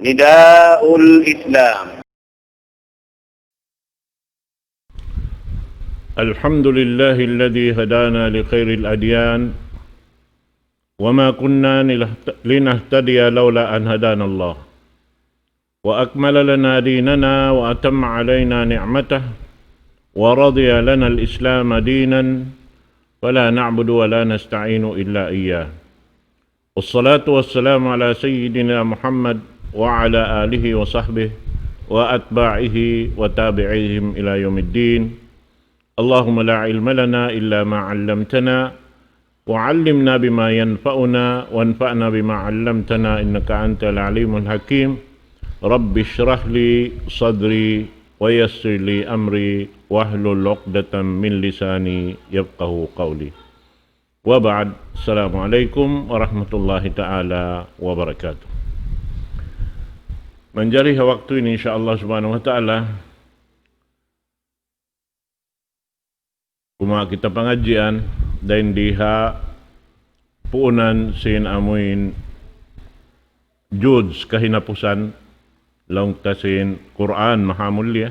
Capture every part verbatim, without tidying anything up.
نداء الإسلام. الحمد لله الذي هدانا لخير الأديان، وما كنا لنهت-، لنهتدي لولا أن هدانا الله، وأكمل لنا ديننا وأتم علينا نعمته، ورضي لنا الإسلام دينا، فلا نعبد ولا نستعين إلا إياه. والصلاة والسلام على سيدنا محمد وعلى آله وصحبه وأتباعه وتابعيهم إلى يوم الدين. اللهم لا علم لنا إلا ما علمتنا، وعلمنا بما ينفعنا، وانفعنا بما علمتنا، إنك أنت العليم الحكيم. رب اشرح لي صدري، ويسر لي أمري، واحلل عقدة من لساني يفقهوا قولي. وبعد، السلام عليكم ورحمة الله تعالى وبركاته. Manjari ha waktu ini, insya Allah subhanahu wa ta'ala, kumawa' kita pangadjian dayn di ha puunan sin amuin juz kahinapusan laung ta sin Qur'an mahamulliya,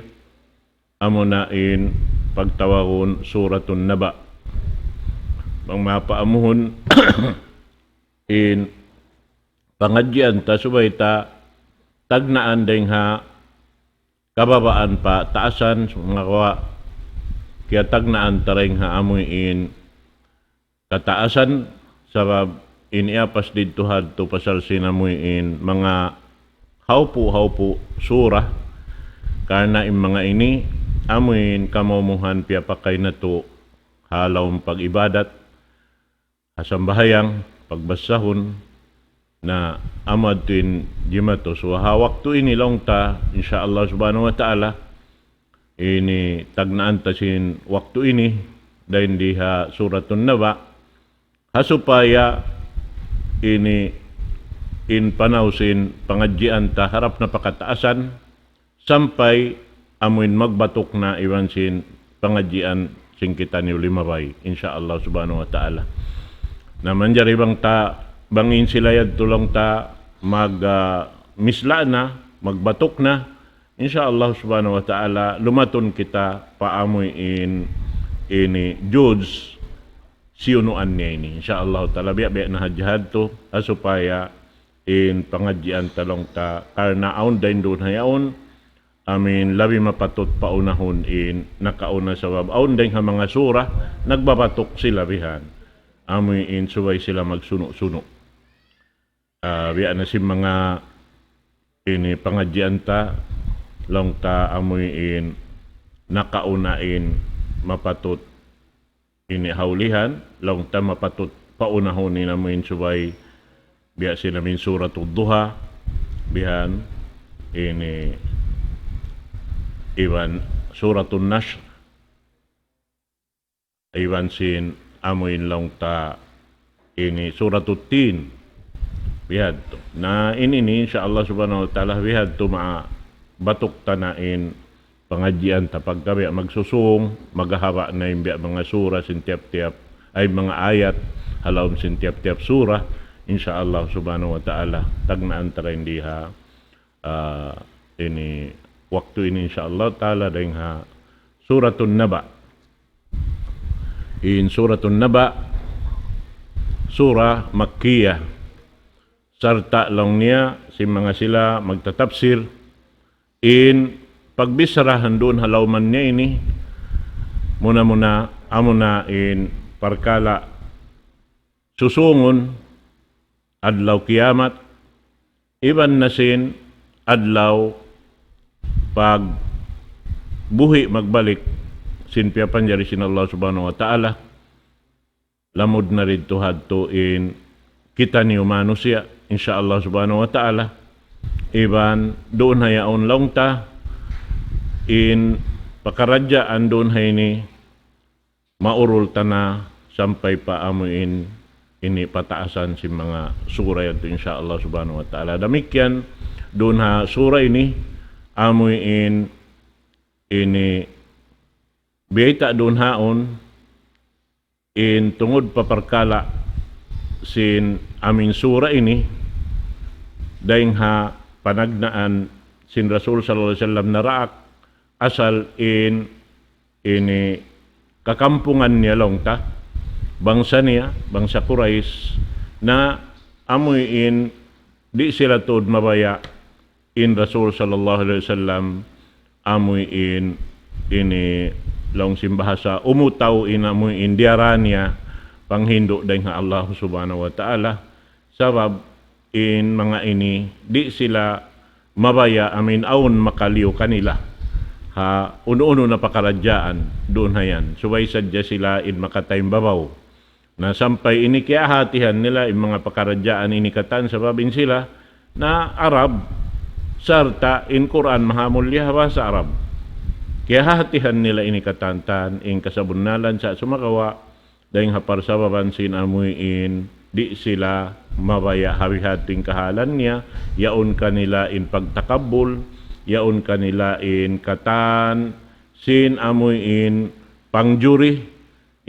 amuna in pagtawagun Suratun Naba. Bang mapaamuhun in pangadjian ta subay ta tagnaan dayn ha kababaan pa taasan, sumagawa' kiyatagnaan ta dayn ha amuin kataasan, sabab in iyapas didtu hadtu pasal sin amuin manga haupu-haupu surah, karna' in manga ini amuin kamumuhan piyapakay natu' ha lawm pag-ibadat, ha sambahayang, pagbasahun, na amu adtu in jimatu. So, ha waktu ini laung ta, insya Allah subhanahu wa ta'ala, ini tagnaan ta sin waktu ini, dayn di ha Suratun Naba, ha supaya ini in panaw sin pangadjian ta harap na pa kataasan, sampay amuin magbatuk na iban sin pangadjian sin kitaniyu limabay, insya Allah subhanahu wa ta'ala. Na manjari bang ta, bang in sila yadtu laung ta mag, ah, misla na, magbatuk na, insya Allah subhanahu wa ta'ala, lumatun kita pa amuin ini juz siyunuan niya ini. Insya Allah ta'ala, biya'-biya' na hadja hadtu, ha supaya in pangadjian ta laung ta, karna' awn dayn duun ha yaun, amuin labi mapatut paunahun in nakauna, sabab awn dayn ha manga surah, nagbabatuk sila bihan. Amuin subay sila magsunu'-sunu'. Ah, biya' na sin manga ini pangadjian ta, laung ta amuin nakauna in mapatut ini haulihan, laung ta mapatut paunahun in amuin subay, biya' sin amuin Suratul Duha, bihan ini iban Suratun Nasr, iban sin amuin laung ta ini Suratut Tin. Bihadtu. Na in ini, insya Allah subhanahu wa ta'ala, bihadtu mabatuk ta na in pangadjian ta pagka biya' magsusung, maghahaba' na in biya' manga surah sin tiyap-tiyap, ay manga ayat, ha lawm sin tiyap-tiyap surah, insya Allah subhanahu wa ta'ala, tagnaan ta dayn di ha, ah, ini, waktu ini insya Allah ta'ala dayn ha Suratun Naba. In Suratun Naba, surah Makkiyah. Sarta' laung niya, sin manga sila magtatapsir, in pagbichara ha duun ha lawman niya ini, muna-muna, amuna in parkala' susungun, adlaw kiyamat, iban na sin adlaw pagbuhi' magbalik sin piyapanjari sin Allah subhanahu wa ta'ala. Lamud na didtu hadtu in kitaniyu manusiya', insya Allah subhanahu wa ta'ala. Iban duun ha yaun laung ta, in pakaradjaan duun ha ini, maurul ta na sampay pa amuin ini pataasan sin manga surah yadtu, insya Allah subhanahu wa ta'ala. Damikkiyan duun ha surah ini, amuin ini biyayta' duun haun, in tungud pa parkala' sin amuin surah ini, dayn ha panagnaan sin Rasul sallallahu alayhi wasallam naraak asal in ini kakampungan niya laung ta, bangsa niya, bangsa Quraysh, na amuin di' sila tuud mabaya' in Rasul sallallahu alayhi wasallam, amuin ini laung sin bahasa umutaw in amuin diyara niya panghindu' dayn ha Allah subhanahu wa ta'ala. Sabab in manga ini di' sila mabaya' amuin awn makaliyu kanila ha unu-unu na pakaradjaan duun hayan. Subay sadja sila in makataimbabaw. Na sampay ini kiyahatihan nila in manga pakaradjaan ini katan sabab in sila na Arab, sarta' in Qur'an mahamulliya ha bahasa Arab. Kiyahatihan nila ini katantan, in kasabunnalan sa' sumagawa', dayn ha parsababan sin amuin, di' sila mabaya' ha bihadtu in kahalan niya, yaun kanila in pagtakabbul, yaun kanila in katan sin amuin pangjuri,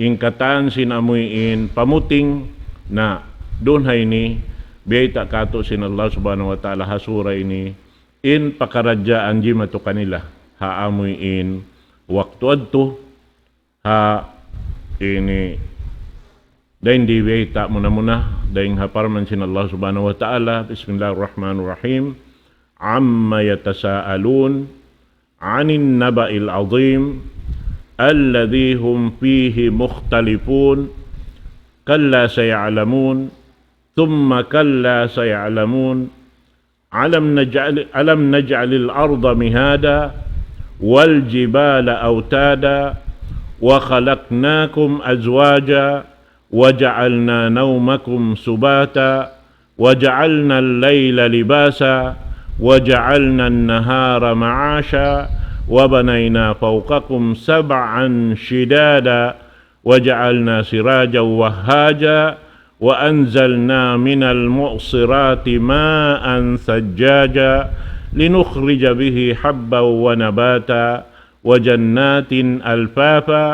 in katan sin amuin pamuting, na duun ha ini, biyayta' katu' sin Allah subhanahu wa ta'ala ha sura ini, in pakaradjaan jimatu kanila, ha amuin waktu adtu, ha ini, dayn di biyayta' muna-muna, dayn ha parman sin Allah subhanahu wa ta'ala, بسم الله الرحمن الرحيم. عم يتساءلون عن النبأ العظيم الذي هم فيه مختلفون. كلا سيعلمون ثم كلا سيعلمون. ألم نجعل، ألم نجعل الأرض مهادا والجبال أوتادا وخلقناكم أزواجا وجعلنا نومكم سباتا وجعلنا الليل لباسا وجعلنا النهار معاشا وبنينا فوقكم سبعا شدادا وجعلنا سراجا وهاجا وأنزلنا من المعصرات ماء ثجاجا لنخرج به حبا ونباتا وجنات ألفافا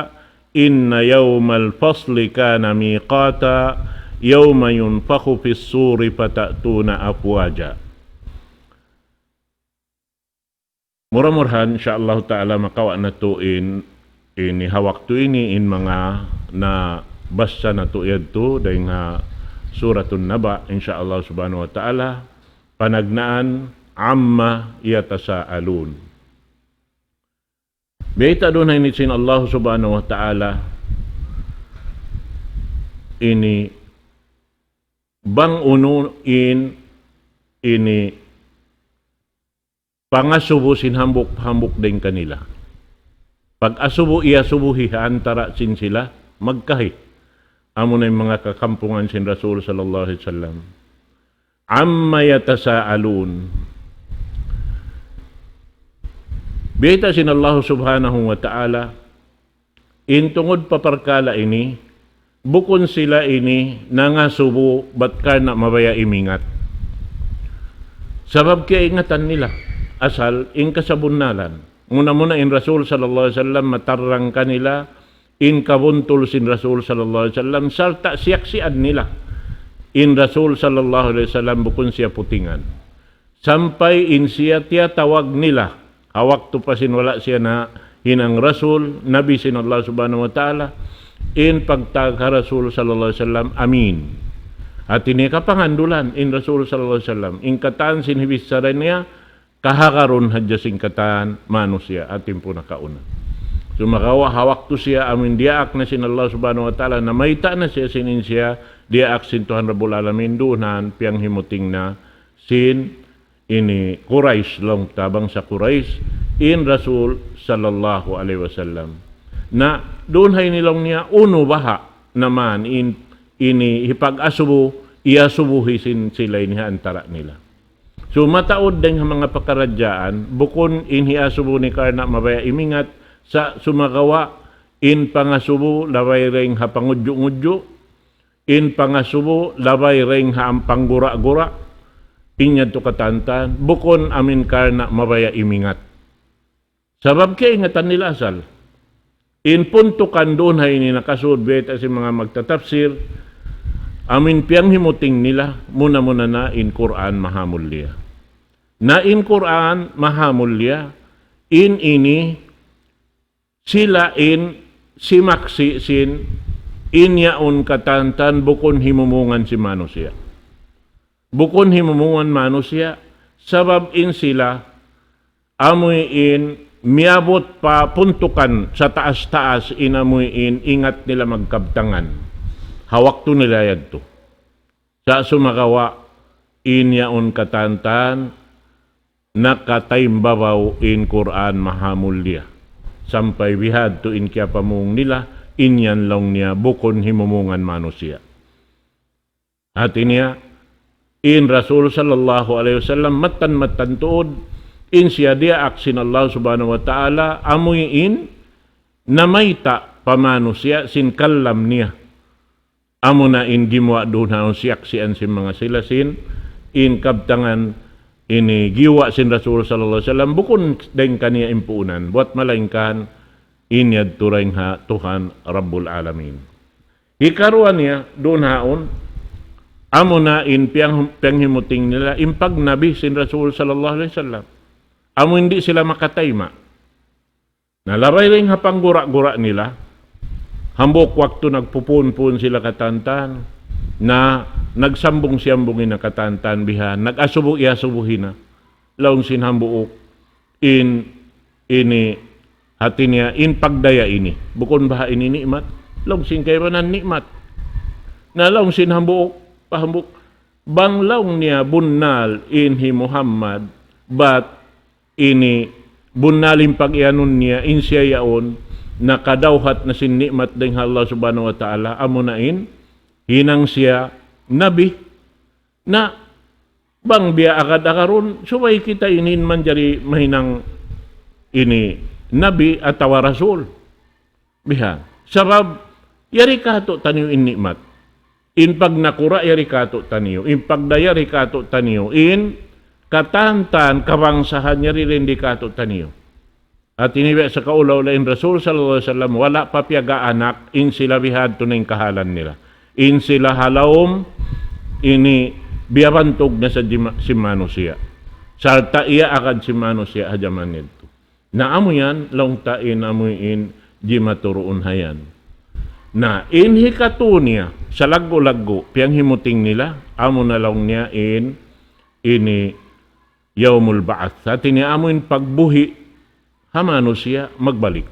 إن يوم الفصل كان ميقاتا يوم ينفخ في الصور فتأتون أفواجا. Mura-murahan, insya Allah ta'ala, makawa' natu' in, ini ha waktu ini, in manga nabasa natu' yadtu, dayn ha Suratun Naba, insya Allah subhanahu wa ta'ala, panagnaan, عم يتساءلون. Biyayta' duun ha ini sin Allah subhanahu wa ta'ala, ini bang unu in ini pangasubu sin hambuuk-hambuuk dayn kanila. Pag-asubu, iyasubuhi ha antara' sin sila magkahi. Amuna in manga kakampungan sin Rasul sallallahu alayhi wasallam. عم يتساءلون. Biyayta' sin Allah subhanahu wa ta'ala, in tungud pa parkala' ini, bukun sila ini nangasubu bat karna' mabaya' imingat. Sabab kiyaingatan nila, asal in kasabunnalan. Muna-muna in Rasul sallallahu alayhi wasallam matarrang kanila, in kabuntul sin Rasul sallallahu alayhi wasallam, sarta' siyaksian nila. In Rasul sallallahu alayhi wasallam bukun siya putingan. Sampay in siya tiyatawag nila, ha waktu pa sin wala' siya nahinang Rasul, Nabi sin Allah subhanahu wa ta'ala, in pagtawag ha Rasul sallallahu alayhi wasallam, Amin. Hati niya kapangandulan, in Rasul sallallahu alayhi wasallam, in katan sin hibichara niya, kahagarun hadja sin katan manusiya' ha timpu nakauna. Sumagawa' ha waktu siya amuin diyaak na sin Allah subhanahu wa ta'ala, namayta' na siya sin in siya diyaak sin Tuhan Rabbul Alamin, duun na piyanghimuting na sin ini Quraysh, laung ta bangsa Quraysh, in Rasul sallallahu alayhi wasallam. Na duun ha ini laung niya, unu baha' naman in ini hipag-asubu, iyasubuhi sin sila ini ha antara' nila. So, mataud dayn ha manga pakaradjaan, bukun in hiyasubu ini karna' mabaya' imingat, sa' sumagawa' in pangasubu labay dayn ha pangudju'-ngudju', in pangasubu labay dayn ha panggura-gura, in yadtu katantan, bukun amuin karna' mabaya' imingat. Sabab kiyaingatan nila asal. In puntukan duun ha ini nakasud biyayta' sin manga magtatapsir, amuin piyanghimuting nila, muna-muna na in Qur'an mahamulliya. Na in Qur'an maha mulia, in ini sila in simaksi' sin in yaun katantan bukun himumungan sin manusiya'. Bukun himumungan manusiya', sabab in sila amuin miyabut pa puntukan sataas-taas in amuin ingat nila magkabtangan. Ha waktu nila yadtu. Sa' sumagawa' in yaun katantan, nakataymbabaw in Qur'an maha mulia. Sampay bihadtu in kiyapamung nila, in yan laung niya bukun himumungan manusiya'. Hati niya, in Rasul sallallahu alayhi wasallam, mattan-mattan tuud, in siya diyaak sin Allah subhanahu wa ta'ala, amuin namayta' pa manusiya' sin kalam niya. Amuna in gimuwa' duun ha siyaksian sin manga sila sin, in kabtangan ini giyuwa' sin Rasul sallallahu alayhi wasallam, bukun dayn kaniya in puunan, buwat malaingkan in yadtu dayn ha Tuhan Rabbul Alamin. Hikaruwa niya, duun haun, amuna in piyang-, piyanghimuting nila, in pagnabi sin Rasul sallallahu alayhi wasallam. Amu in di' sila makatayma'. Na labay dayn ha panggura-gura nila, hambuuk waktu nagpupun-pun sila katantan, na nagsambung-siyambung na katantan bihan, nag-asubu-iyasubu na. Laung sin hambuuk, in, ini, hati niya, in pagdaya ini. Bukun baha' ini ni'mat. Laung sin kaibanan ni'mat. Na laung sin hambuuk, pa hambuuk, bang laung niya bunnal in hi Muhammad, bat ini bunnal in pag-iyanun niya, in siya yaun, nakadawhat na sin ni'mat dayn ha Allah subhanahu wa ta'ala, amuna in, hinang siya, nabi, na bang biya' agad-agarun, subay kita ini manjari mahinang ini nabi atawa rasul. Bihan. Sabab, yari katu' taniyu in ni'mat. In pagnakura' yari katu' taniyu. In pagdaya yari katu' taniyu. In katantan kabangsahan yari rindi katu' taniyu. At ini biya' sa kaula-ula in Rasul sallallahu alayhi wasallam, wala' pa piyag-aanak, in sila bihadtu na in kahalan nila. In sila ha lawm, ini biyabantug na sa jima-, sin manusiya'. Sarta' iya agad sin manusiya' ha jaman yadtu. Na amu yan, laung ta in amu in jimatu duun ha yan. Na in hikatu niya, salaggu'-laggu', piyanghimuting nila, amuna laung niya in, ini, Yawmul Ba'ath. Hati niya amu in pagbuhi' ha manusiya' magbalik.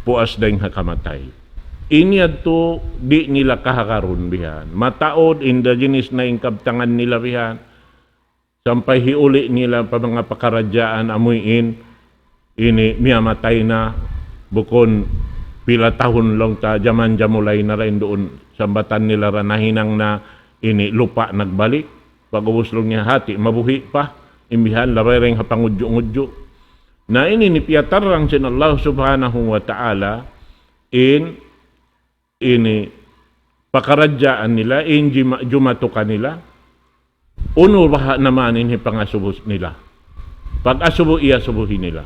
Puas dayn ha kamatay. In yadtu di' nila kahagarun bihan. Mataud, indigenous na in kabtangan nila bihan. Sampay hiuli' nila pa manga pakaradjaan amuin ini miyamatay na bukun pila tahun laung ta jaman jamulay na ra in duun sambatan nila ra nahinang na ini lupa' nagbalik. Pag'ubus laung niya hati mabuhi' pa, imbihan labay dayn ha pangudju'-ngudju'. Na ini in piyatarrang sin Allah Subhanahu wa Ta'ala in ini pakaradjaan nila, in jima-, jumatu kanila, unu baha' naman in hipangasubu nila. Pag-asubu, iyasubuhi nila.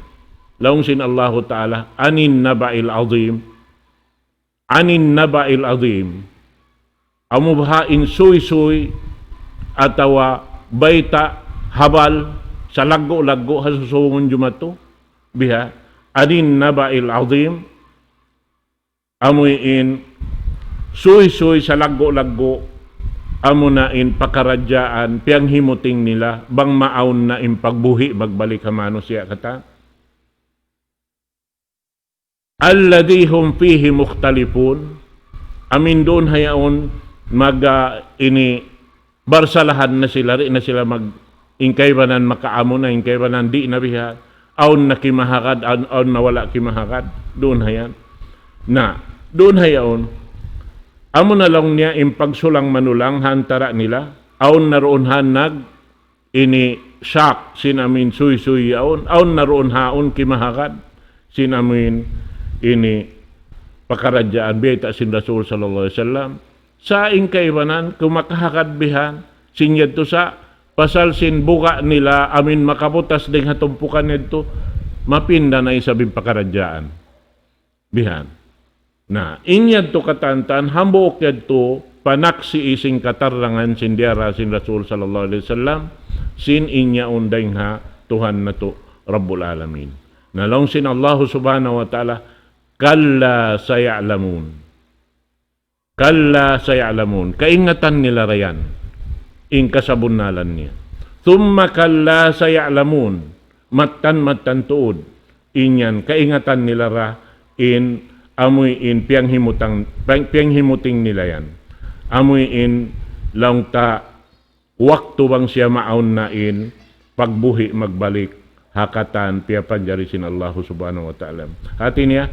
Laung sin Allahu Ta'ala, عن النبإ العظيم. عن النبإ العظيم. Amu baha' in suysuy atawa bayta' habal salaggu'-laggu' ha susūngun jumatu. Biha, عن النبإ العظيم. Amuin suysuy salaggu'-laggu', amuna in pakaradjaan, piyanghimuting nila, bang maawn na in pagbuhi' magbalik ha manusiya' katan. الذي هم فيه مختلفون, amuin duun ha yaun mag-, ah, ini, barsalahan na sila, di' na sila mag-, in kaibanan makaamu na, in kaibanan di' na biha, awn na kimahagad, awn, awn na wala' kimahagad, duun ha yan. Na, duun ha yaun, amu na laung niya in pagsulang-manulang ha antara' nila, awn na duun ha nag-, ini shak sin amuin suysuy yaun, awn na duun ha yaun kimahagad sin amuin ini pakaradjaan bayta' sin Rasul sallallahu alayhi wasallam. Sa' in kaibanan, kumakahagad bihan, sin yadtu sa', pasal sin buga' nila, amuin makabutas dayn ha tumpukan yadtu, mapinda na isab in pakaradjaan. Bihan. Na, in yadtu katan-katan, hambuuk yadtu, panaksi' sin katarrangan sin diyara sin Rasul sallallahu alayhi wasallam, sin in yaun dayn ha Tuhan natu' Rabbul Alamin. Na laung sin Allah subhanahu wa ta'ala, كلا سيعلمون. كلا سيعلمون. Kaingatan nila ra yan in kasabunnalan niya. ثم كلا سيعلمون. Mattan-mattan tuud. In yan, kaingatan nila ra in amuin piyanghimutang, piyang-, piyanghimuting nila yan. Amuin laung ta waktu bang siya maawn na in pagbuhi' magbalik ha katan piyapanjari sin Allah subhanahu wa ta'ala. Hati niya,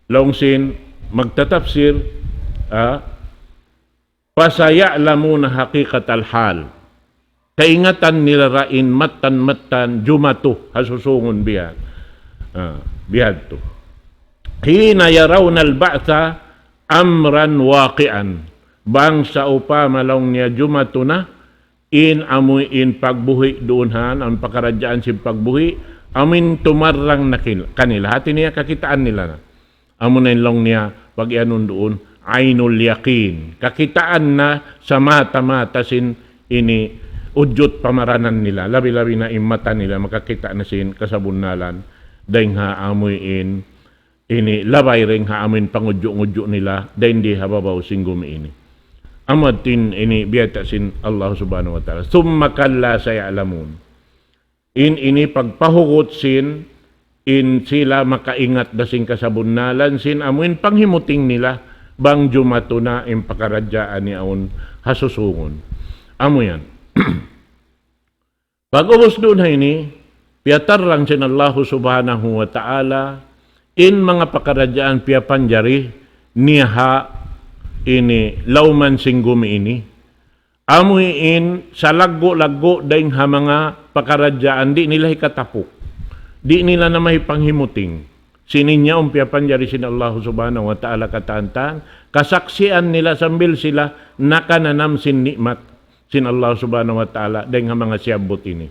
laung sin magtatafsir, ah, فسيعلمون حقيقة الحال. Kaingatan nila ra in mattan-mattan jumatu ha susungun biya'. Ah, biyadtu. حين يرون البعث أمرا واقعا. Bang sawpama laung niya jumatu na, in amuin pagbuhi' duun han, amuin pakaradjaan sin pagbuhi', amuin tumarrang na kin-, kanila. Hati niya kakitaan nila na. Amuna in laung niya, pag-iyanun duun, عين اليقين. Kakitaan na sa mata-mata sin ini ujut pamaranan nila. Labi-labi na in mata nila, makakita' na sin kasabunnalan. Dayn ha amuin, ini labay dayn ha amuin pangudju'-ngudju' nila, dayn di ha babaw sin gumi ini. Amu yadtu in ini biyayta' sin Allah subhanahu wa ta'ala. ثم كلا سيعلمون. In ini pagpahugut sin, in sila makaingat da sin kasabunnalan sin, amuin panghimuting nila, bang jumatu na in pakaradjaan yaun ha susungun. Amu yan. Pag-ubus duun ha ini, piyatarrang sin Allahu subhanahu wa ta'ala, in manga pakaradjaan piyapanjari niya ha ini lawman sin gumi ini. Amuin salaggu'-laggu' dayn ha manga pakaradjaan di' nila hikatapuk. Di' nila na mahipanghimuting. Sin in yaun piyapanjari sin Allahu subhanahu wa ta'ala katan-katan, kasaksian nila sambil sila nakananam sin ni'mat sin Allah subhanahu wa ta'ala dayn ha manga siyabbut ini.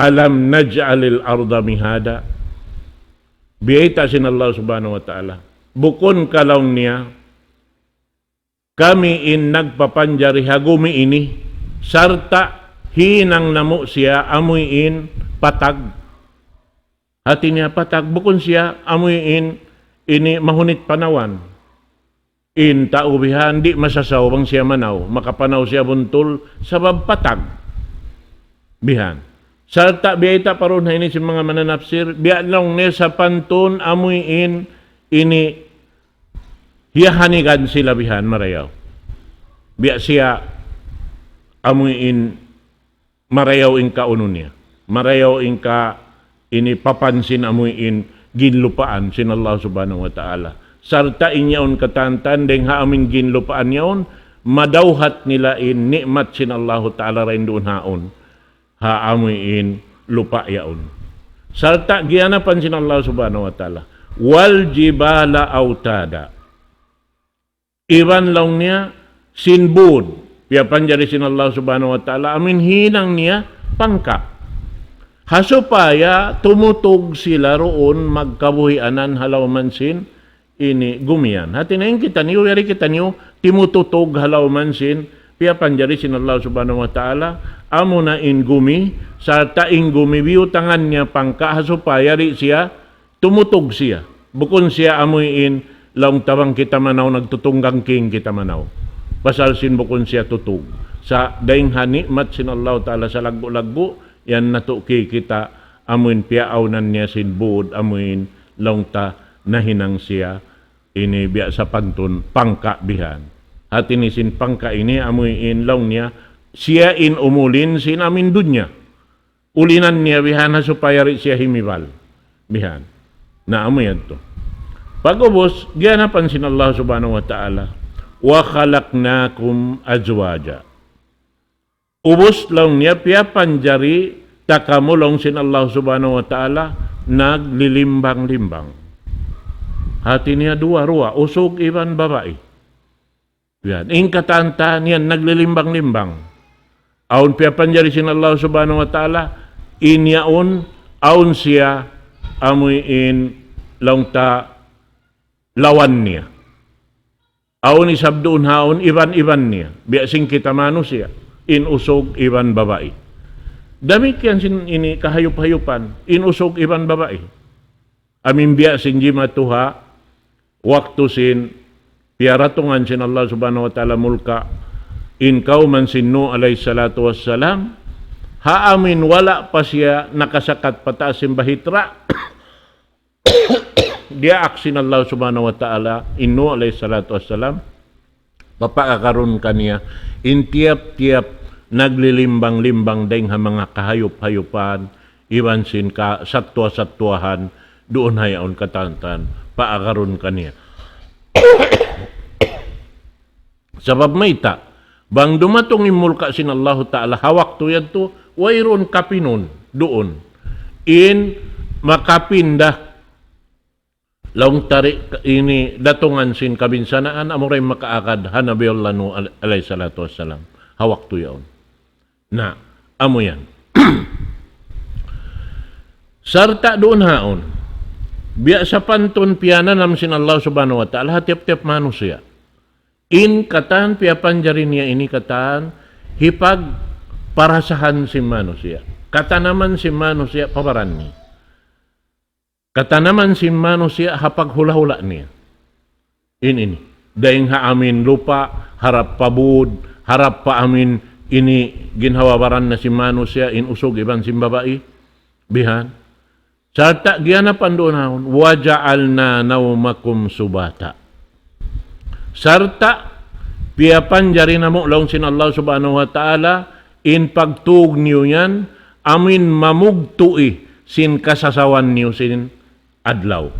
ألم نجعل الأرض مهادا. Biyayta' sin Allah subhanahu wa ta'ala. Bukun ka laung niya, kami in nagpapanjari ha gumi ini, sarta' hinang namu' siya amuin patag. Hati niya patag, bukun siya amuin ini mahunit panawan. In tau bihan, di' masasaw bang siya manaw, makapanaw siya buntul, sabab patag. Bihan. Sarta' biyayta' pa duun ha ini sin manga mananapsir, biya' laung niya sapantun amuin ini hiyahanigan sila bihan marayaw. Biya' siya amuin marayaw in kaunu niya. Marayaw in ka ini papansin amuin ginlupaan sin Allah subhanahu wa ta'ala. Sarta' in yaun katan-katan dayn ha amuin ginlupaan yaun, madawhat nila in ni'mat sin Allahu ta'ala dayn duun haun. Ha amuin lupa' yaun. Sarta' giyanapan sin Allah subhanahu wa ta'ala. والجبال أوتادا. Iban laung niya, sin būd, piyapanjari sin Allah subhanahu wa ta'ala, amuin hinang niya pangka'. Ha supaya tumutug sila duun magkabuhianan ha lawman sin ini gumi yan. Hati niya in kitaniyu, yari kitaniyu, timututug ha lawman sin, piyapanjari sin Allah subhanahu wa ta'ala, amuna in gumi, sarta' in gumi, biyutangan niya pangka', ha supaya di' siya tumutug siya. Bukun siya amuin laung ta bang kita manaw nagtutunggang king kita manaw. Pasal sin bukun siya tutug. Sa' dayn ha ni'mat sin Allah ta'ala salaggu'-laggu', yan natu' kikita' amuin piyaawnan niya sin būd, amuin laung ta nahinang siya ini biya' sapantun pangka' bihan. Hati niya sin pangka' ini amuin laung niya, siya in umulin sin amuin dunya. Ulinan niya bihan ha supaya di' siya himibal. Bihan. Na amu yadtu. Pag-ubus, giyanapan sin Allah subhanahu wa ta'ala, وخلقناكم أزواجا. Ubus laung niya piyapanjari ta kamu laung sin Allah subhanahu wa ta'ala naglilimbang-limbang. Hati niya duwa-ruwa, usug iban babai. Yan. In katan-katan yan naglilimbang-limbang. Awn piyapanjari sin Allah subhanahu wa ta'ala, in yaun, awn siya, amuin laung ta lawan niya. Awn isab duun haun iban-iban niya. Biya' sin kita manusiya', in usug iban babai. Damikkiyan sin ini kahayup-hayupan, in usug iban babai. Amu in biya' sin jimatu ha waktu sin piyaratungan sin Allah Subhanahu wa Ta'ala mulka' in kawman sin Nuh alayhi salatu wassalam, ha amu in wala' pa siya nakasakat pataas sin bahitra', diyaak sin Allah Subhanahu wa Ta'ala in Nuh alayhi salatu wassalam, papaagarun kaniya in tiyap-tiyap naglilimbang-limbang dayng ha manga kahayup-hayupan, iban sin kasatwa-satwahan, duun ha yaun katantan, paagarun kaniya. Sabab mayta', bang dumatung in mulka' sin Allahu Ta'ala ha waktu yadtu, wayruun kapinun, duun. In makapinda, laung ta di' ini datungan sin kabinsanaan, amura in makaagad ha Nabi Allah Nuh al-, alayhi salatu wassalam. Ha waktu yaun. Na, amu yan. Sarta' duun haun. Biya' sapantun piyananam sin Allah Subhanahu wa Ta'ala ha tiyap-tiyap manusiya'. In katan piyapanjari niya ini katan hipagparasahan sin manusiya'. Katanaman sin manusiya' pa baran niya. Katanaman sin manusiya' ha paghula'-hula' niya. In ini. Dayng ha amu in lupa', harap pa būd, harap pa amu in ini ginhawa-baran na sin manusiya', in usug iban sin babai. Bihan. Sarta' giyanapan duun haun, وجعلنا نومكم سباتا. Sarta' piyapanjari namu' laung sin Allah Subhanahu wa Ta'ala in pagtug niyu yan, amu in mamugtu'i sin kasasawan niyu sin adlaw.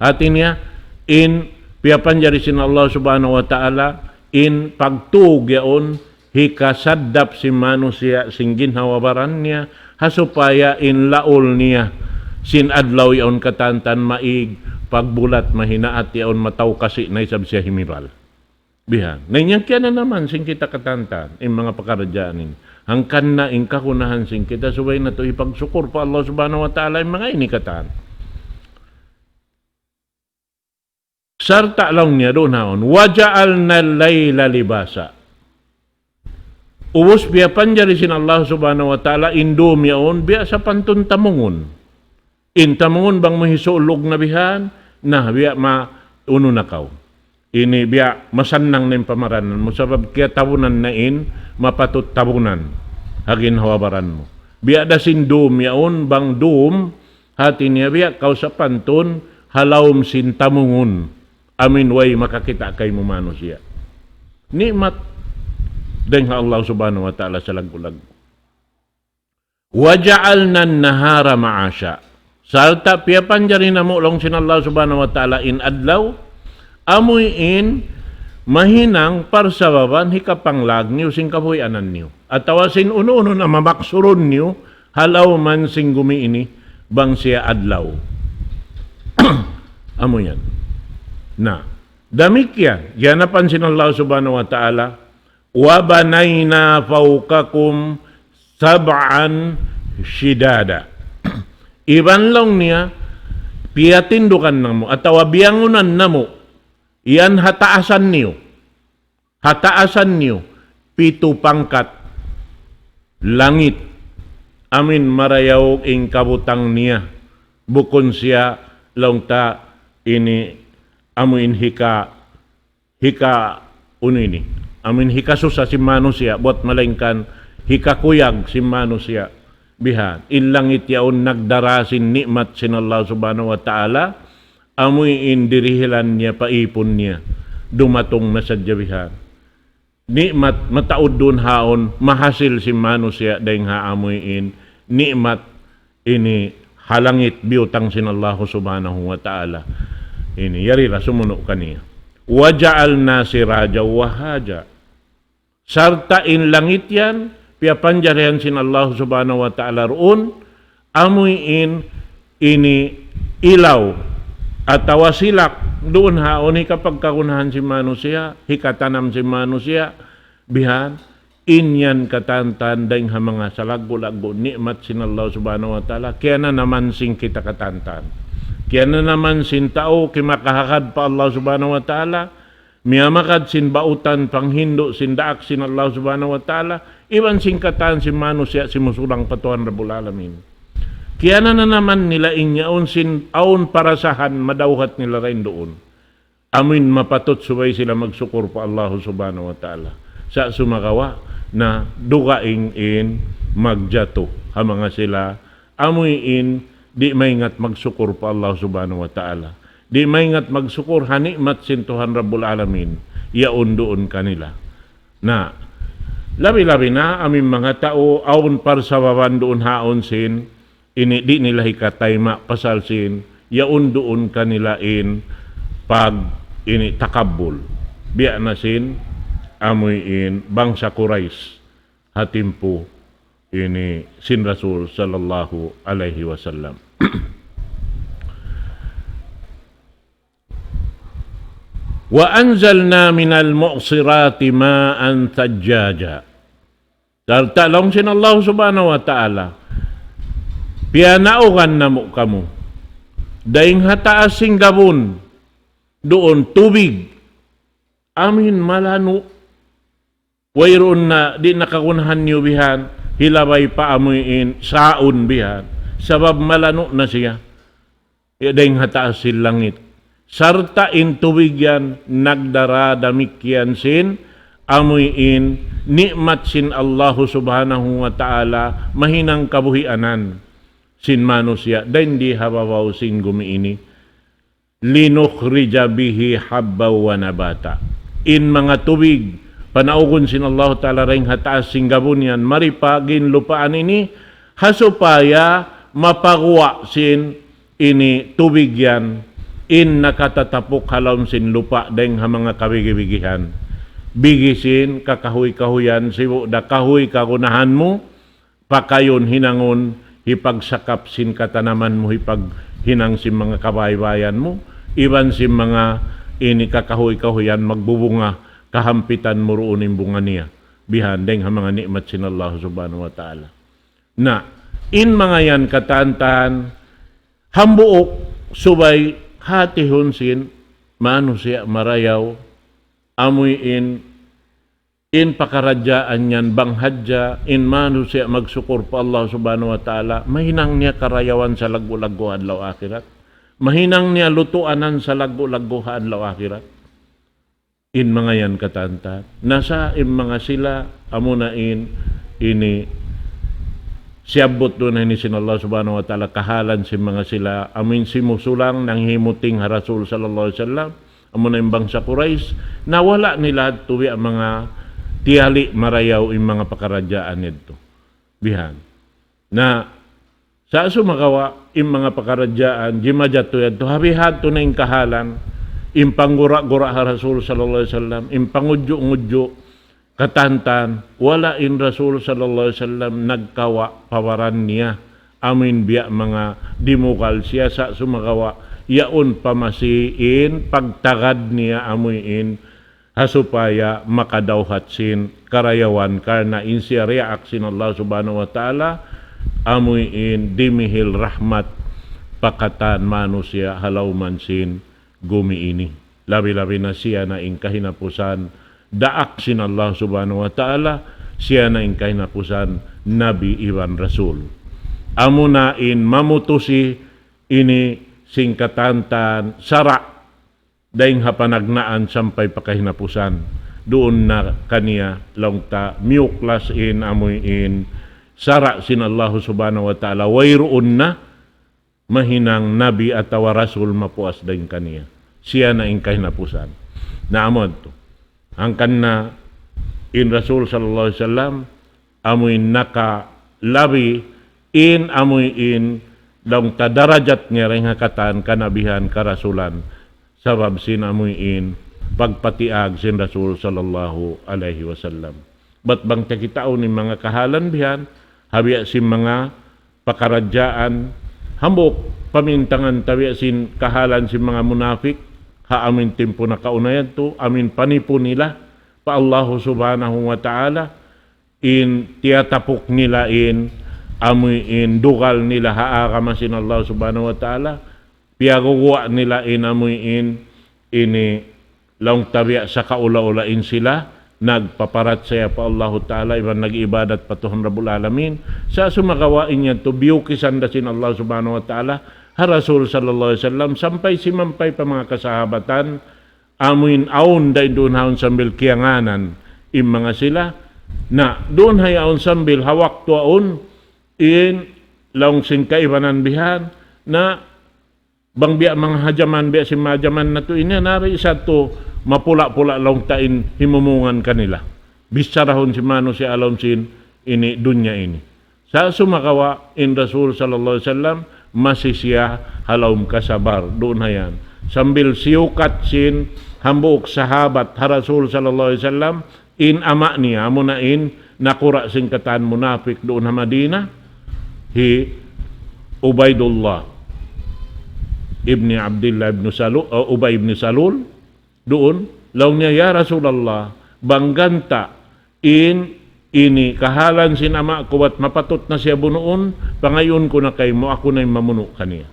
Hati niya, in piyapanjari sin Allah Subhanahu wa Ta'ala, in pagtug yaun, hikasaddap sin manusiya' sin ginhawa-baran niya, ha supaya in laul niya sin adlaw yaun katantan maig, pagbulat mahinaat yaun matawkasi na isab siya himibal. Bihan. Na in yan kiyananaman sin kita katantan, in manga pakaradjaan ini. Hangkan na in kagunahan sin kita, subay natu' hipagsukur pa Allah Subhanahu wa Ta'ala in manga ini katan. Sarta' laung niya duun haun, وجعلنا الليل لباسا. Ubus piyapanjari sin Allah Subhanahu wa Ta'ala in dum yaun biya' sapantun tamungun. In tamungun bang mu hisulug na bihan, na biya' ma-, unu na kaw. Ini biya' masannang na in pamaranan mu, sabab kiyatabunan na in mapatut tabunan ha ginhawa-baran mu. Biya' da sin dum yaun, bang dum, hati niya biya' kaw sapantun ha lawm sin tamungun. Amu in way makakita' kaymu manusiya'. Ni'mat dayng ha Allah Subhanahu wa Ta'ala salaggu'-laggu'. وجعلنا النهار معاشا. Sarta' piyapanjari namu' laung sin Allah Subhanahu wa Ta'ala in adlaw, amu in mahinang parsababan hikapanglag niyu sin kabuhianan niyu. Atawa sin unu-unu na mamaksurun niyu, ha lawm sin gumi ini, bang siya adlaw. Amu yan. Na, damikkiyan, giyanapan sin Allah Subhanahu wa Ta'ala, وبنينا فوقكم سبعا شدادا. Iban laung niya, piyatindugan namu', atawa biyangunan namu', yan ha taasan niyu. Ha taasan niyu, pitu pangkat langit. Amu in marayaw in kabutang niya. Bukun siya laung ta ini amu in hika hika-, unu ini, amu in hikasusa sin manusiya', buwat malaingkan hikakuyag sin manusiya'. Bihan, in langit yaun nagdara sin ni'mat sin Allah Subhanahu wa Ta'ala, amu in dirihilan niya pa ipun niya, dumatung na sadja bihan. Ni'mat mataud duun haun, mahasil sin manusiya' dayng ha amu in ni'mat ini ha langit biyutang sin Allahu Subhanahu wa Ta'ala. Ini, yari ra sumunu' kaniya. وجعلنا سراجا وهاجا. Sarta' in langit yan, piyapanjarihan sin Allahu Subhanahu wa Ta'ala duun, amu in ini ilaw, atawa silak, duun haun hikapagkagunahan sin manusiya', hikatanam sin manusiya', bihan, in yan katantan dayng ha manga salaggu'-laggu' ni'mat sin Allah Subhanahu wa Ta'ala, kiyananaman sin kita katantan. Kiyananaman sin tau kimakahagad pa Allah Subhanahu wa Ta'ala, Miyamagad sin bautan panghindu' sin daak sin Allah Subhanahu wa Ta'ala, iban sin katan sin manusiya' simusulang pa Tuhan Rabbul Alamin. Kiyanananaman nila in yaun sin awn parasahan madawhat nila dayn duun. Amuin mapatut subay sila magsukur pa Allah Subhanahu wa Ta'ala. Sa' sumagawa' na dugaing in magjatu ha manga sila amuin di' maingat magsukur pa Allah Subhanahu wa Ta'ala. Di' maingat magsukur ha ni'mat sin Tuhan Rabbul Alamin. Yaun duun kanila. Na, labi-labi na amuin manga tau awn parsababan duun haun sin ini di' nila hikatayma' pasal sin yaun duun kanila in pag ini takabbul. Biya' na sin amuin bangsa Quraysh ha timpu ini sin Rasul sallallahu alayhi wasallam. وأنزلنا من المعصرات ماء ثجاجا. Sarta' laung sin Allah Subhanahu wa Ta'ala, piyanaugan namu' kamu dayn ha taas sin gabun duun tubig amuin malanu'. Wayruun na, di' na kagunahan niyu bihan, hilabay pa amuin saun bihan. Sabab malanu' na siya. Ya dayn ha taas sin langit. Sarta' in tubig yan, nagdara damikkiyan sin, amuin, ni'mat sin Allahu Subhanahu wa Ta'ala, mahinang kabuhianan sin manusiya', dayn di ha babaw sin gumi ini. لنخرج به حبا ونباتا. In manga tubig, panaugun sin Allah Ta'ala dayn ha taas sin gabun yan, mari pa ginlupaan ini, ha supaya mapaguwa' sin ini tubig yan, in nakatatapuk ha lawm sin lupa' dayn ha manga kabigi-bigihan. Bigi sin kakahuy-kahuyan, sibu' da kahuy kagunahan mu, pakayun hinangun, hipagsakap sin katanaman mu, hipaghinang sin manga kabaybayan mu, iban sin manga ini kakahuy-kahuyan magbubunga, kahampitan mu duun in bunga niya. Bihan dayn ha manga ni'mat sin Allah Subhanahu wa Ta'ala. Na, in manga yan katan-katan, hambuuk subay hatihun sin manusiya' marayaw, amuin in pakaradjaan yan bang hadja in manusiya' magsukur pa Allah Subhanahu wa Ta'ala, mahinang niya karayawan salaggu'-laggu' ha adlaw akhirat. Mahinang niya lutuanan salaggu'-laggu' ha adlaw akhirat. In manga yan katan-katan. Na sa' in manga sila, amuna in, ini, siyabbut duun ini sin Allah Subhanahu wa Ta'ala, kahalan sin manga sila, amuin simusulang, nanghimuting ha Rasul sallallahu alayhi wasallam, amuna in bangsa Quraysh, na wala' nila tuwi' manga tiyali' marayaw in manga pakaradjaan yadtu. Bihan. Na, sa' sumagawa', in manga pakaradjaan, jimajatu yadtu, ha bihan tu na in kahalan, in panggura-gura ha Rasul sallallahu alayhi wasallam, in pangudju'-ngudju', katan-katan, wala' in Rasul sallallahu alayhi wasallam nagkawa' pa baran niya, amuin biya' manga dimugal siya sa' sumagawa', yaun pa masi in pagtagad niya amuin, ha supaya makadawhat sin karayawan karna' in siya riyaak sin Allah Subhanahu wa Ta'ala, amuin dimihil rahmat pa katan manusiya' ha lawman sin gumi ini. Labi-labi na siya na in kahinapusan daak sin Allah Subhanahu wa Ta'ala, siya na in kahinapusan nabi iban rasul. Amuna in mamutusi ini sin katan-katan sara' dayn ha panagnaan sampay pa kahinapusan. Duun na kaniya laung ta miyuklas in amuin sara' sin Allah Subhanahu wa Ta'ala. Wayruun na mahinang nabi atawa rasul mapuas dayn kaniya. Siya na in kahinapusan. Na amu yadtu. Hangkan na in Rasul sallallahu alayhi wasallam, amuin nakalabi in amuin laung ta darajat niya dayn ha katan kanabihan karasulan. Sabab sin amuin pagpatiag sin Rasul sallallahu alayhi wasallam. Bat bang ta kitaun in manga kahalan bihan, ha biya' sin manga pakaradjaan, hambuuk pamintangan ta biya' sin kahalan sin manga munafik, ha amuin timpu nakauna yadtu, amuin panipu nila pa Allahu Subhanahu wa Ta'ala, in tiyatapuk nila in, amuin dugal nila ha agama sin Allah Subhanahu wa Ta'ala, piyaguguwa' nila in amuin ini laung ta biya' sakaula-ula in sila nagpaparachaya pa Allahu Ta'ala iban nag-ibadat pa Tuhan Rabbul Alamin. Sa' sumagawa' in yadtu biyukisan da sin Allah Subhanahu wa Ta'ala ha Rasul sallallahu alayhi wasallam sampay simampay pa manga kasahabatan, amuin awn da in duun haun sambil kiyangānan in manga sila. Na duun ha yaun sambil ha waktu awn in laung sin kaibanan bihan, na bang biya' manga ha jaman, biya' sin manga jaman natu' ini, nari isab tu mapula'-pula' laung ta in himumungan kanila. Bicharahun sin manusiya' ha lawm sin ini dunya ini. Sa' sumagawa' in Rasul sallallahu alayhi wasallam masi siya ha lawm kasabar, duun ha yan. Sambil siyukat sin hambuuk sahabat ha Rasul sallallahu alayhi wasallam, in ama' niya, amuna in nakura' sin katan munapik duun ha Madina, hi Ubaidullah ibni Abdillah ibn Salul, uh, Ubay ibn Salul, duun, laung niya, "Ya Rasulullah, bang ganta' in ini kahalan sin ama' ku bat mapatut na siya bunuun, pangayuun ku na kaymu, aku na in mamunu' kaniya.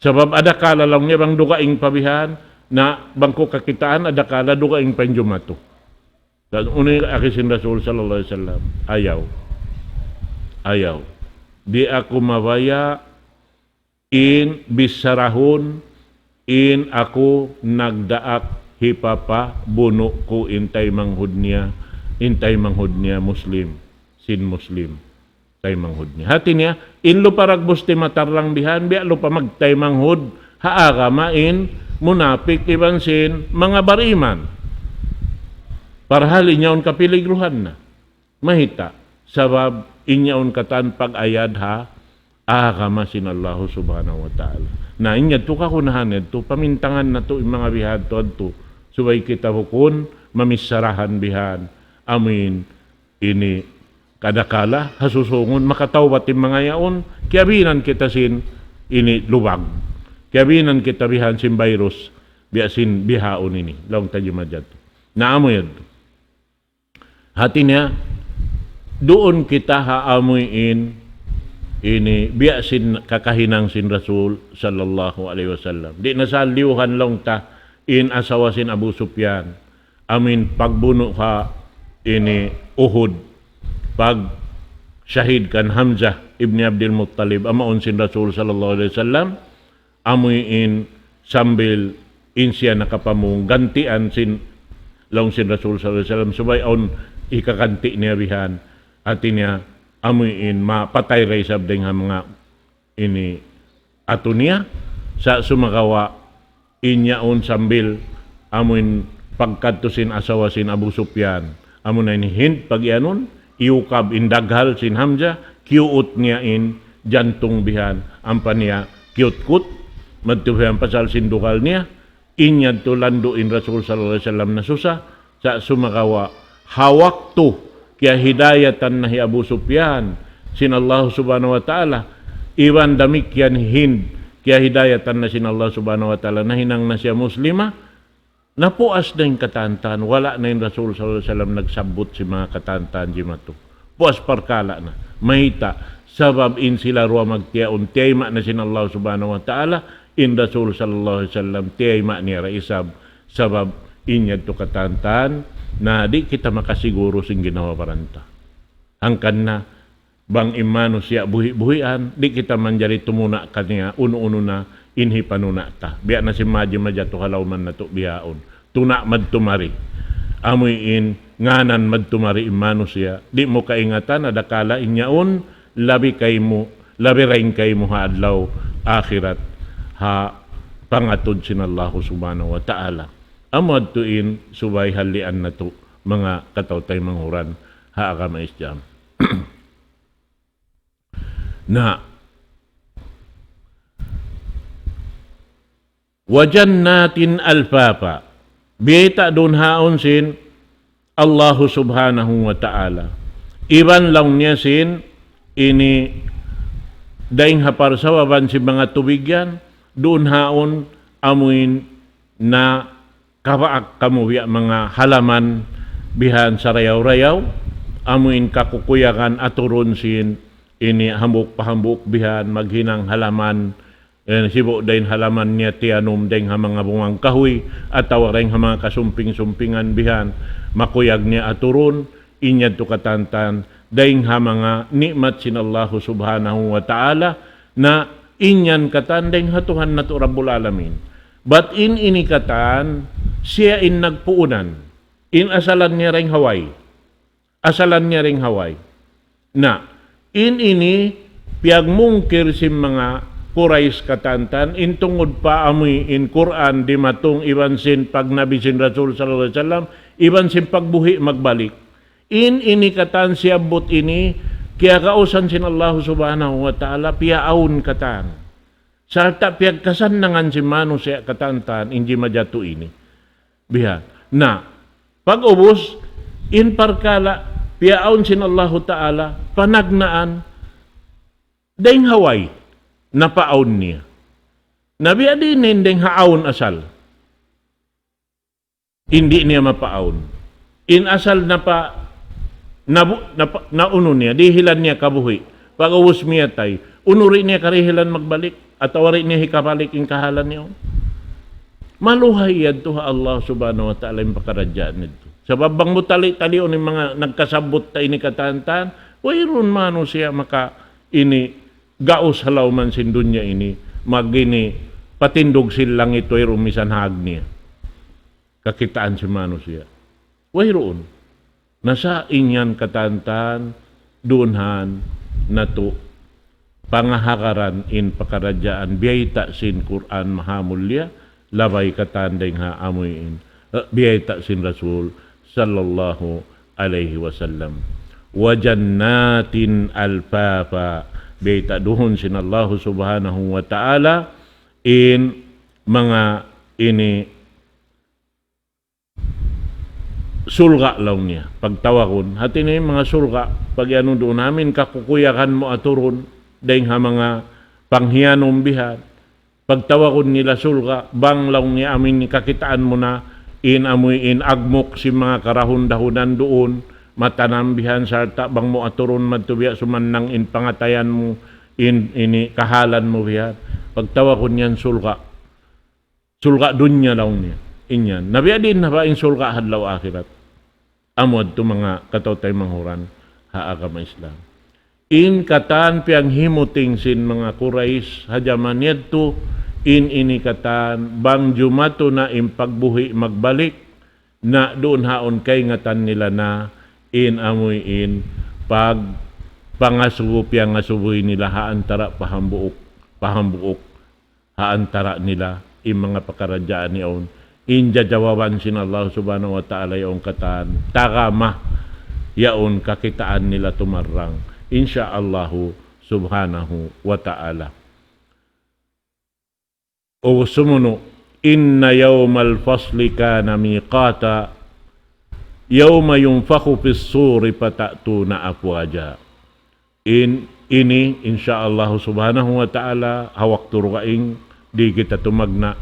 Sabab adakala laung niya bang dugaing pa bihan, na bang ku kakitaan, adakala dugaing pa in jumatu." Laung niya, agi sin Rasul sallallahu alayhi wasallam, "Ayaw. Ayaw. Di' aku mabaya' in bicharahun in aku nagdaak hipapabunu' ku in taymanghud niya, in taymanghud niya Muslim, sin Muslim, taymanghud niya." Hati niya, in lupa dagbus ti matarrang bihan, biya' lupa magtaymanghud ha agama in munapik iban sin manga bariman. Parhal in yaun kapiligruhan na. Mayta', sabab in yaun katan pag-ayad ha agama sin Allahu Subhanahu wa Ta'ala. Na in yadtu kagunahan yadtu, pamintangan natu' in manga bihadtu adtu, subay kita bukun mamicharahan bihan, amuin ini kadakala, ha susungun, makatawbat in manga yaun, kiyabinan kita sin ini lubag. Kiyabinan kita bihan sin virus, biya' sin bihaun ini, laung ta jimajatu. Na amu yadtu. Hati niya, duun kita ha amuin ini biya' sin kakahinang sin Rasul sallallahu alayhi wasallam. Di' na sa liyuhan laung ta in asawa sin Abu Sufyan. Amuin pagbunu' ha ini Uhud. Pag shahid kan Hamzah ibni Abdul Muttalib, amaun sin Rasul sallallahu alayhi wasallam. Amuin sambil in siya nakapamung, gantian sin, laung sin Rasul sallallahu alayhi wasallam, subay awn hikaganti' niya bihan. Hati niya, amuin mapatay da isab dayng ha manga ini atu niya, sa' sumagawa' in yaun sambil amuin pagkadtu sin asawa sin Abu Sufyan, amuna in Hind pagiyanun, iyukab in daghal sin Hamzah, kiyuut niya in jantung bihan, ampa niya kiyutkut, madtu bihan pasal sin dugal niya, in yadtu landu' in Rasul sallallahu alayhi wasallam nasusa, sa' sumagawa' ha waktu kiyahidayatan na hi Abu Sufyan sin Allah Subhanahu wa Ta'ala, iban damikkiyan hi Hind, kiyahidayatan na sin Allah Subhanahu wa Ta'ala, nahinang na siya Muslima, napuas na in katantan, wala' na in Rasul sallallahu alayhi wasallam nagsabbut sin manga katantan jimatu. Puas parkala' na. Mayta', sabab in sila duwa magtiyaun, tiyayma' na sin Allah Subhanahu wa Ta'ala, in Rasul sallallahu alayhi wasallam, tiyayma' niya da isab, sabab in yadtu katantan, na di' kita makasiguru sin ginhawa-baran ta. Hangkan na, bang in manusiya' buhi'-buhian, di' kita manjari tumuna' kaniya, unu-unu na in hipanuna' ta. Biya' na sin maji-maji atu ha lawman natu' bihaun. Tuna' madtu mari. Amuin ngānan madtu mari in manusiya'. Di' mu kaingatan, adakala in yaun, labi kaymu, labi dayn kaymu ha adlaw akhirat, ha pangatud sin Allahu Subhanahu wa Ta'ala. Amu yadtu in subay hallian natu', manga kataw-taymanghuran ha agama Islam. Na, وجنات ألفافا. Biyayta' duun haun sin Allahu Subhanahu wa Ta'ala. Iban laung niya sin ini dayng ha parsababan sin manga tubig yan, duun haun amuin na kabaak kamu biya' manga halaman bihan sarayaw-rayaw, amuin kakukuyagan aturun sin ini hambuuk pa hambuuk bihan maghinang halaman, Yan, sibu' dayn ha laman niya tiyanum dayn ha manga bungang kahuy, atawa dayn ha manga kasumping-sumpingan bihan, makuyag niya aturun, in yadtu katan-katan, dayn ha manga ni'mat sin Allahu Subhanahu wa Ta'ala, na in yan katan dayn ha Tuhan natu' Rabbul Alamin. Bat in ini katan, siya in nagpuunan, in asalan niya dayn ha way. Asalan niya dayn ha way. Na, in ini, piyagmungkir sin manga Quraysh katan-katan, in tungud pa amuin Qur'an dimatung iban sin pagnabi sin Rasul sallallahu alayhi wasallam, iban sin pagbuhi' magbalik. In ini katan siyabbut ini, kiyagausan sin Allahu Subhanahu wa Ta'ala, piyaawn katan. Sarta' piyagkasannangan sin manusiya' katan-katan, in jimajatu ini. Biha'. Na, pag'ubus, in parkala', piyaawn sin Allahu Ta'ala, panagnaan, dayn ha way, napaawn niya. Na biya' diin in dayn ha awn asal. Di' niya mapaawn. In asal napa-, nabu-, napa-, naunu niya, dihilan niya kabuhi'. Pag'ubus miyatay, unu di' niya karihilan magbalik, atawa di' niya hikabalik in kahalan niya. Maluhay yadtu ha Allah Subhanahu wa Ta'ala in pakaradjaan yadtu. Sabab bang mu tali-taliun in manga nagkasabbut ta ini katan-katan, wayruun manusiya' maka ini gaus ha lawm sin dunya ini, mag ini patindug sin langit wayruun misan hag niya. Kakitaan sin manusiya'. Wayruun. Na sa' in yan katan-katan duun han natu' pangahagaran in pakaradjaan biyayta' sin Qur'an Mahamulliya, labay katan dayn ha amuin, eh, biyayta' sin Rasul sallallahu alayhi wasallam. وجنات ألفافا. Biyayta' duun sin Allahu Subhanahu wa Ta'ala in manga ini surga' laung niya. Pagtawagun, hati niya in manga surga', pag-anu duun amin kakukuyagan mu aturun, dayn ha manga panghiyanum bihan. Pagtawagun nila surga', bang laung niya amin kakitaan mu na, in amuin agmuk sin manga karahun-dahunan duun, matanam bihan sarta' bang mu aturun madtu biya' sumannang in pangatayan mu, in ini kahalan mu bihan. Pagtawagun yan surga'. Surga' dunya laung niya. In yan. Na biya' diin na ba in surga' ha adlaw akhirat? Amu yadtu manga kataw-taymanghuran ha agama Islam. In katan piyanghimuting sin manga Quraysh ha jaman yadtu, in ini katan bang jumatu na in pagbuhi' magbalik, na duun haun kaingatan nila na in amuin pag pangasubu piyangasubuhi nila ha antara' pa hambuuk, pa hambuuk. Ha antara' nila in manga pakaradjaan yaun. In jajawaban sin Allah Subhanahu wa Ta'ala yaun katan, tagama yaun kakitaan nila tumarrang. Insya Allahu Subhanahu wa Ta'ala. O sumunu', إن يوم الفصل كان ميقاتا يوم ينفخ في الصور فتأتون أفواجا. In, ini, insya Allah Subhanahu wa Ta'ala, ha waktu dugaing, di' kita tumagna',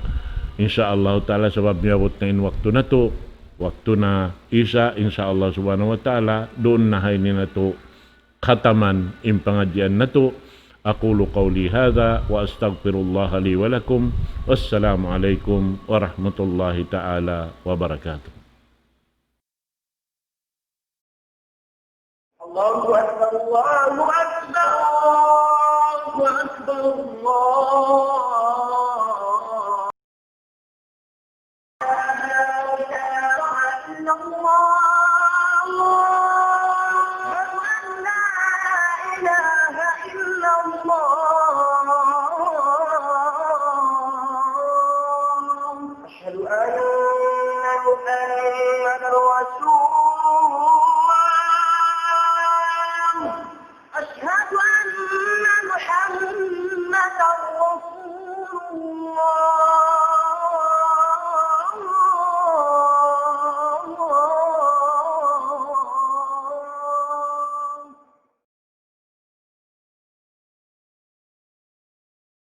insya Allah Ta'ala, sabab miyabut na in waktu natu', waktu na Isa, insya Allah Subhanahu wa Ta'ala, duun na ha ini natu' khataman in pangadjian natu'. أقول قولي هذا وأستغفر الله لي ولكم. والسلام عليكم ورحمة الله تعالى وبركاته. الله أكبر، الله أكبر، الله أكبر، الله. لا إله إلا الله. أشهد أن لا إله إلا الله. أشهد أن محمدا رسول